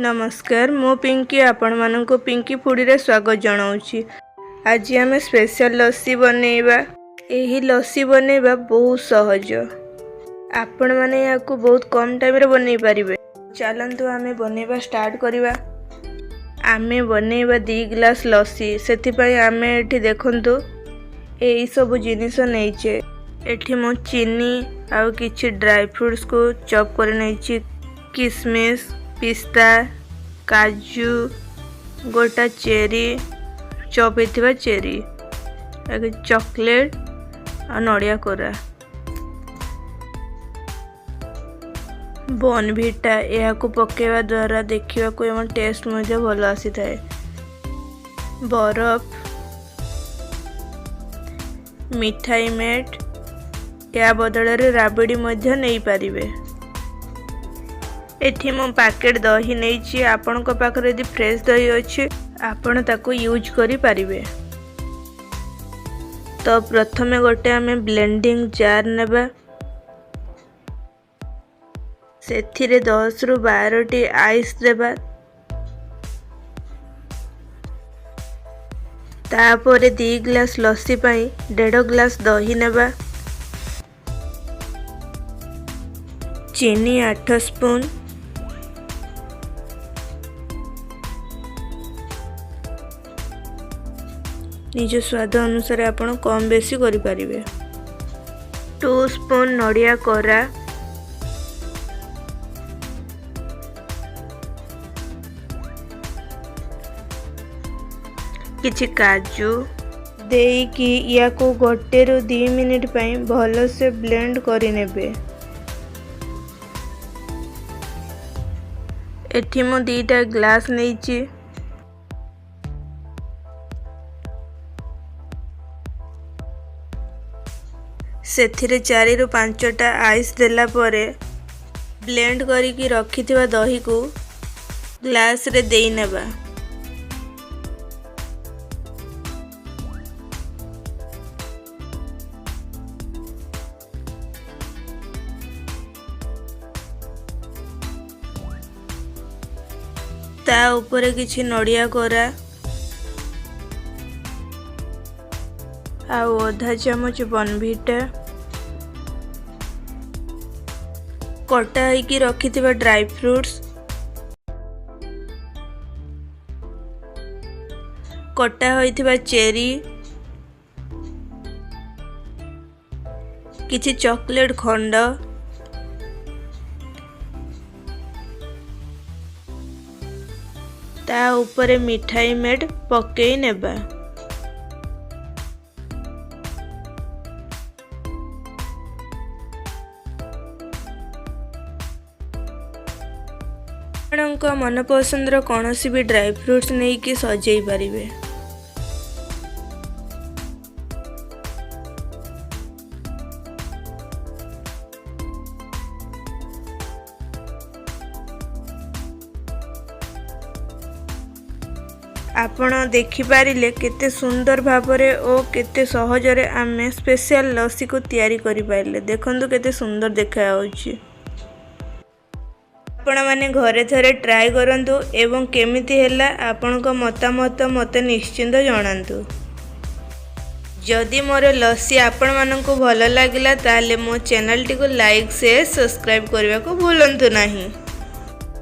ନମସ୍କାର, ମୁଁ ପିଙ୍କି, ଆପଣମାନଙ୍କୁ ପିଙ୍କି ଫୁଡ଼ିରେ ସ୍ୱାଗତ ଜଣାଉଛି। ଆଜି ଆମେ ସ୍ପେଶାଲ ଲସି ବନେଇବା। ଏହି ଲସି ବନେଇବା ବହୁତ ସହଜ। ଆପଣମାନେ ଏହାକୁ ବହୁତ କମ୍ ଟାଇମ୍ରେ ବନେଇ ପାରିବେ। ଚାଲନ୍ତୁ, ଆମେ ବନେଇବା ଷ୍ଟାର୍ଟ କରିବା। ଆମେ ବନେଇବା 2 ଗ୍ଲାସ୍ ଲସି। ସେଥିପାଇଁ ଆମେ ଏଠି ଦେଖନ୍ତୁ, ଏଇସବୁ ଜିନିଷ ନେଇଛେ। ଏଠି ମୁଁ ଚିନି ଆଉ କିଛି ଡ୍ରାଏ ଫ୍ରୁଟ୍ସକୁ ଚପ୍ କରି ନେଇଛି। କିସମିସ୍, ପିସ୍ତା, କାଜୁ, ଗୋଟା ଚେରି, ଚପ୍ ହେଇଥିବା ଚେରି, ଆଉ କିଛି ଚକୋଲେଟ୍ ଆଉ ନଡ଼ିଆ କୋରା, ବର୍ନଭିଟା। ଏହାକୁ ପକାଇବା ଦ୍ୱାରା ଦେଖିବାକୁ ଏବଂ ଟେଷ୍ଟ ମଧ୍ୟ ଭଲ ଆସିଥାଏ। ବରଫ, ମିଠାଇ ମେଟ୍, ଏହା ବଦଳରେ ରାବିଡ଼ି ମଧ୍ୟ ନେଇପାରିବେ। ଏଠି ମୁଁ ପ୍ୟାକେଟ୍ ଦହି ନେଇଛି। ଆପଣଙ୍କ ପାଖରେ ଯଦି ଫ୍ରେଶ୍ ଦହି ଅଛି, ଆପଣ ତାକୁ ୟୁଜ୍ କରିପାରିବେ। ତ ପ୍ରଥମେ ଗୋଟେ ଆମେ ବ୍ଲେଣ୍ଡିଂ ଜାର୍ ନେବା। ସେଥିରେ 10ରୁ 12ଟି ଆଇସ୍ ଦେବା। ତାପରେ 2 ଗ୍ଲାସ୍ ଲସି ପାଇଁ ଦେଢ଼ ଗ୍ଲାସ୍ ଦହି ନେବା। ଚିନି 8 ସ୍ପୁନ୍, ନିଜ ସ୍ୱାଦ ଅନୁସାରେ ଆପଣ କମ୍ ବେଶୀ କରିପାରିବେ। 2 ସ୍ପୁନ୍ ନଡ଼ିଆ କୋରା, କିଛି କାଜୁ ଦେଇକି ୟାକୁ 1ରୁ 2 ମିନିଟ୍ ପାଇଁ ଭଲସେ ବ୍ଲେଣ୍ଡ କରିନେବେ। ଏଠି ମୁଁ 2ଟା ଗ୍ଲାସ୍ ନେଇଛି। ସେଥିରେ 4ରୁ 5ଟା ଆଇସ୍ ଦେଲା ପରେ ବ୍ଲେଣ୍ଡ କରିକି ରଖିଥିବା ଦହିକୁ ଗ୍ଲାସ୍ରେ ଦେଇନେବା। ତା ଉପରେ କିଛି ନଡ଼ିଆ କୋରା ଆଉ ଅଧା ଚାମଚ ବର୍ନଭିଟା, କଟା ହେଇକି ରଖିଥିବା ଡ୍ରାଇ ଫ୍ରୁଟ୍ସ, କଟା ହୋଇଥିବା ଚେରି, କିଛି ଚକୋଲେଟ୍ ଖଣ୍ଡ, ତା ଉପରେ ମିଠାଇ ମେଟ୍ ପକେଇ ନେବା। ଆପଣଙ୍କ ମନପସନ୍ଦର କୌଣସି ବି ଡ୍ରାଇ ଫ୍ରୁଟ୍ସ ନେଇକି ସଜେଇ ପାରିବେ। ଆପଣ ଦେଖିପାରିଲେ କେତେ ସୁନ୍ଦର ଭାବରେ ଓ କେତେ ସହଜରେ ଆମେ ସ୍ପେଶାଲ ଲସିକୁ ତିଆରି କରିପାରିଲେ। ଦେଖନ୍ତୁ, କେତେ ସୁନ୍ଦର ଦେଖାଯାଉଛି। ଆପଣମାନେ ଘରେ ଥରେ ଟ୍ରାଏ କରନ୍ତୁ ଏବଂ କେମିତି ହେଲା ଆପଣଙ୍କ ମତାମତ ମୋତେ ନିଶ୍ଚିନ୍ତ ଜଣାନ୍ତୁ। ଯଦି ମୋର ଲସି ଆପଣମାନଙ୍କୁ ଭଲ ଲାଗିଲା, ତାହେଲେ ମୋ ଚ୍ୟାନେଲଟିକୁ ଲାଇକ୍, ସେୟାର, ସବସ୍କ୍ରାଇବ୍ କରିବାକୁ ଭୁଲନ୍ତୁ ନାହିଁ।